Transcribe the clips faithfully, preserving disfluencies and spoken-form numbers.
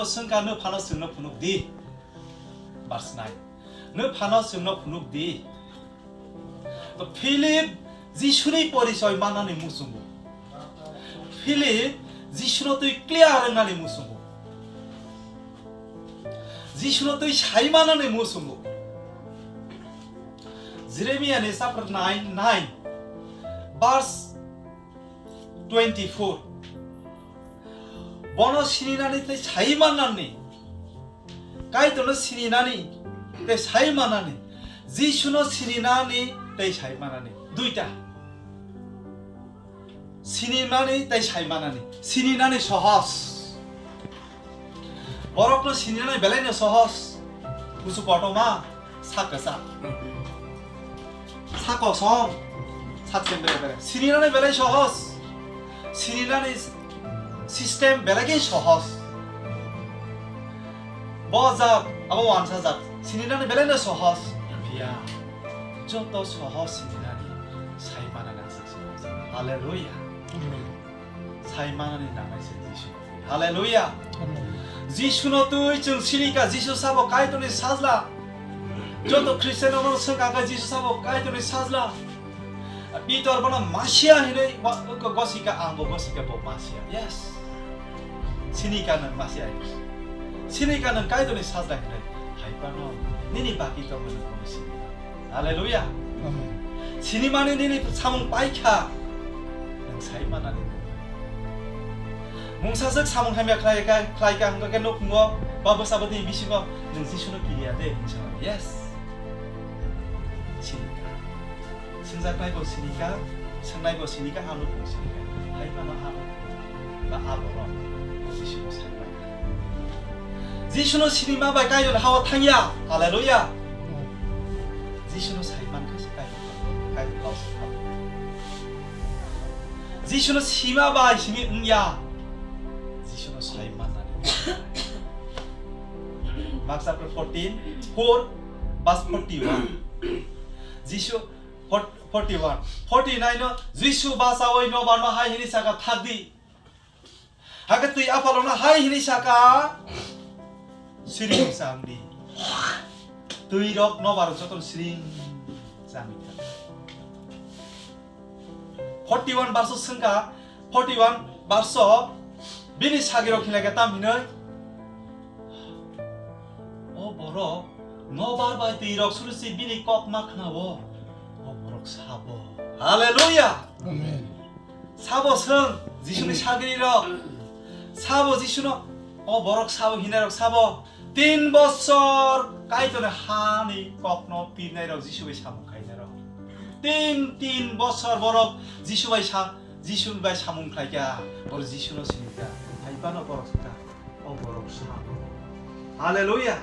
Swngkha, "Nwphano chwngno phunuk di." Verse nine. "Nwphano chwngno phunuk di." To Philip Jisuni porichoi manani muchungo. Philip Jisuno twi clear wngnani muchungo. Jisuno twi sai manani muchungo. Jeremiah ni chapter nine, nine, verse twenty-four. Bono sininani tei sai manani. Kaitorno sininani tei sai manani. Jisuno sininani tei sai manani. Duita. Sinimani tei sai manani. Sininani sohos. Borokno sininani belaino sohos. Kusu kotorma, sak kwchak. Sak kosom, sak chembre bere. Sininani belai sohos. Sininani system belai khe sohos. Bo jat, abo wansa jat. Sininani belaino sohos. Phiya joto sohos sininani sai manani aswk sohos. Hallelujah. Amen. Sai manani nangnai se Jisu. Hallelujah. Amen. Jisuno twi chwng sinika, Jisu sabo Kaitorni sajla. Joto Christian rokno swngkha khe Jisu sabo Kaitorni sajla. Pitor bono Masia hinwi wa-, go-, gosika, ang bo gosika, bo Masia. Yes. Sinika nang Masia hinwi. Sinika nang Kaitorni sajla hinwi. Hai phano nini baki tongmani kono sinika. Hallelujah. Amen. Sinimani nini samung paikha. Nang sai manani. Mungsa swk samung hamya khlai ka, khlai ka hwnkha khe nukhungo ba bwsa bwtwi bisingo nang Jisuno kiriya de hinwi sa. Yes. Sinika. Singjaknai bo sinika, swngnai bo sinika, ano bo sinika. Hai phano ano ba abo rok Jisuno sai paikha. Jisuno sinima bai Kaitor hao thangya. Hallelujah. Jisuno sai mankha se Kaitor. Kaitor hao se thang. Jisuno sima bai simi wngya. Jisuno sai mannani. Mark chapter fourteen, four, verse forty-one. Jisu, forty-one. Forty-nine no, Jisu bachaui nobarno hai hini saka, "Thakdi." Hakhe twi aphalokno hai hini saka, "Siring changdi." Twi rok nobar jotono siring changdi. Forty-one verse o swngkha, forty-one verse o bini sagirok hinlai khe tam hinwi, "O borok nobar bai twi rok sulusi bini kok ma khna-o, o borok sabo." Hallelujah! Amen. Sabo swng Jisuni sagiri rok. Sabo Jisuno, o borok sabo hinai rok sabo. Tin bosor Kaitorni hani kokno pirnai rok Jisu bai samung khainai rok. Tin, tin bosor borok Jisu bai sa-, Jisu bai samung khlaikha. Borok Jisuno sinikha. Hai phano borok sakha. O borok sabo. Hallelujah.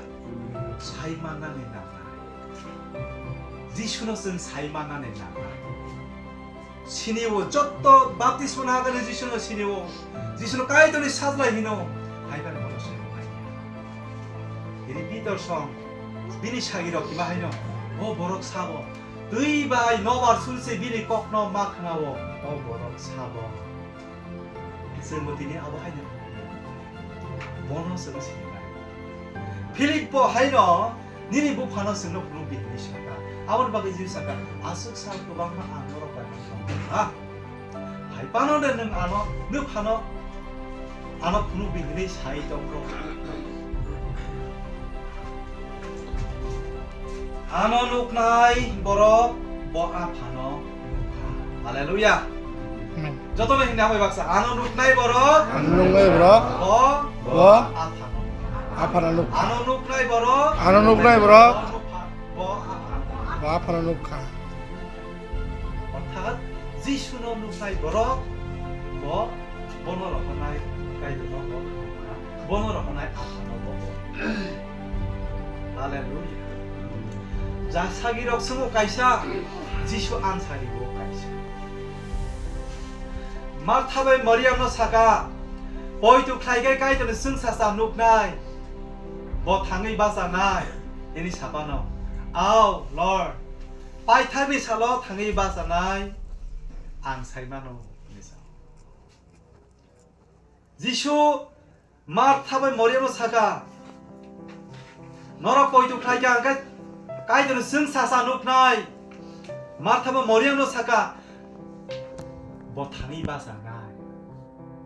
Sai mannani nangnai. Jisuno chwng sai mannani nangnai. Sini-o, jotto baptisma nagani Jisuno sini-o. Jisuno Kaitorni sajla hino. Hai phano borok sini-o. Bini Pitor song, bini sagirok kiba haino. O borok sabo. Twi bai nobar sulse bini kokno ma khna-o. O borok sabo. Chwngbo tini abo haino. Bono chwng sini nai. Philip bo haino nini buphano chwngno phunuk di hinwi sakha. Aboni bagwi Jisu sakha, "Aswk sal kwbangma ang norok bai tongkha. Hai phano de nwng ano, nwphano ano phunuk di hinwi sai tongkho." Ano nuknai borok bo Aphano nukha. Haleluya. Amen. Jotono hinna bai baksa. Ano nuknai borok. Ano nuknai borok. Bo. Bo. Aphano. Aphano nukha. Ano nuknai borok. Ano nuknai borok. Bo nukha. Bo Aphano. Bo Aphano nukha. Orthat Jisuno nuknai borok bo, bono rohornai Kaitorno bo, bono rohornai Aphano bo. Haleluya. Ja sagirok swngo kaisa, Jisu ansari bo kaisa. Martha bai Mariamno saka, poito khlaikai Kaitorni chwngsacha nuknai, bo thangwi bachanai, tini sapano, "Ao, Lord, paitharni salo thangwi bachanai ang saimano," hinwi sa. Jisu Martha bai Mariamno saka, "Norok poito khlai kha, hwnkhe Kaitorni chwng sasa nuknai." Martha bai Mariamno saka, "Bo thangwi bachanai."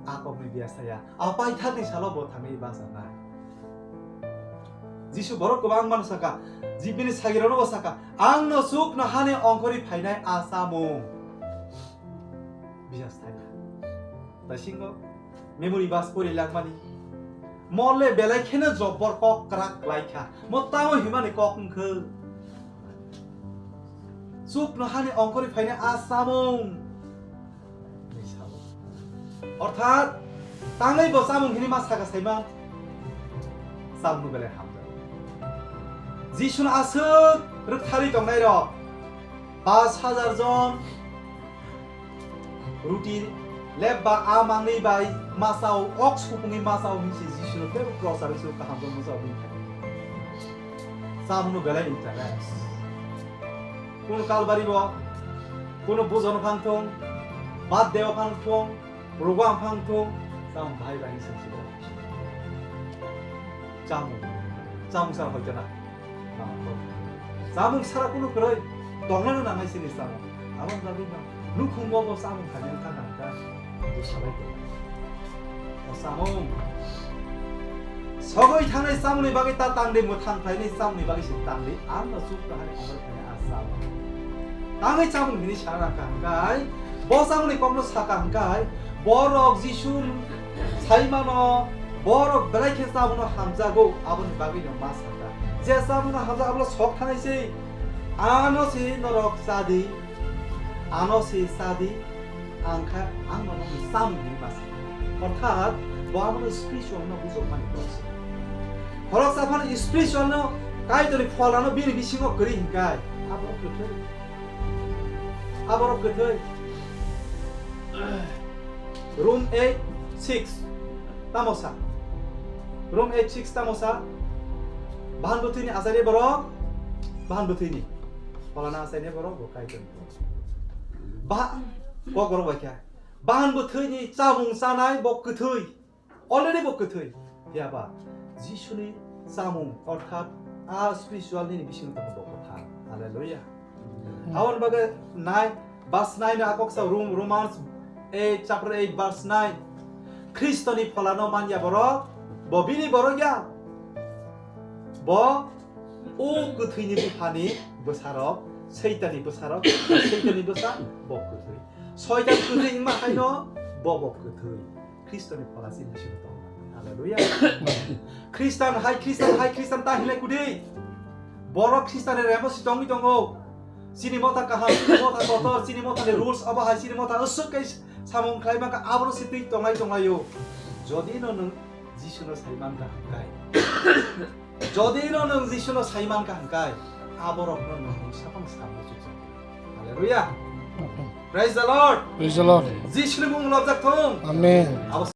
A kokni biya saya, a paithakni salo bo thangwi bachanai. Jisu borok kwbangmano saka, ji bini sagirokno bo saka, "Angno chuknohani ongkhorwi phainai a chamung." Bisa saya. Taisingo memory verse pori langmani. Mole belai kheno jobor kok kwrak kwlai kha. Mo tamo himani kok wngkhe. Chuknohani ongkhorwi phainai a chamung. Ni sabo. Orthat, tangwi bo chamung hini ma saka saimang. Chamung belai hamjak. Jisuno aswk rwktharwi tongnai rok. Pas hajar jon ruti leb ba a mangnwi bai machao, ok supungwi machao hinwi se Jisuno teibo cross o se kaham khe machao hinwi thangwi. Chamungno belai interest. Kuno Kalbari bo, kuno bujon phang thung, birthday o phang thung, program phang thung, chamung bahai bai hinwi se. Chamung, chamung sara hoito na. Chamung sara kunu kwrwi, tongnano nangnai sini chamung. Aboni bagwi no nukhungo bo chamung khaina wngkha nangkha, bwsalai tong. O chamung, sogwi thangnai chamungni bagwi ta tangdi, mwthang phainai chamungni bagwi se tangdi, ang no chuk kahani ongkhorwi phainai a chamung. Tangwi chamung hini sana raka hwnkhe, bo chamungni kokno saka hwnkhe, borok Jisu saimano, borok belai khe chamungno hamjago, aboni bagwi no ma saka. Je chamungno hamjak, abono sok thanai se, ano se norok chadi, ano se chadi, ang kha, ang no chamung hini ma saka. Orthat, bo abono spiritual no bujokmani borok se. Khoroksa phano spiritual no Kaitorni pholano bini bisingo kwrwi hinkai, aborok kwthwi. Aborok kwthwi. Room eight six tamo sa? Room eight six tamo sa? Bahan bwthwini achaini borok, bahan bwthwini. Pholana achaini borok, bo Kaitorni borok. Ba, kok borok bai kha. Bahan bwthwini chamung chanai bo kwthwi. Already bo kwthwi. Phiya ba Jisuni chamung, orthat a spiritual nini bisingo tongo bo kwthar. Hallelujah. Aboni bagwi nine, verse nine no akok sa Rom-, Romans eight, chapter eight, verse nine. Khristoni pholano manya borok, bo bini borok ya. Bo o kwthwini buphani bwsarok, Saitanni bwsarok, Saitanni bwsa bo kwthwi. Soitan kwthwi wngma haino bo bo kwthwi. Khristoni phola chini bisingo tongo. Hallelujah. Khristan hai, Khristan hai, Khristan ta hinlai kudi. Borok Khristanni remo si tongwi tongo. Chini motha kaham, chini motha kotor, chini mothani rules abo hai, chini motha aswk kai samung khlai maka, abono si twi tonglai tonglaio. Jodi no nwng Jisuno sai mankha hwnkhe. Jodi no nwng Jisuno sai mankha hwnkhe, aborokno nwng mungsa phano samung chukjak. Hallelujah. Praise the Lord. Praise the Lord. Jisuni mung lobjak thung. Amen. Abo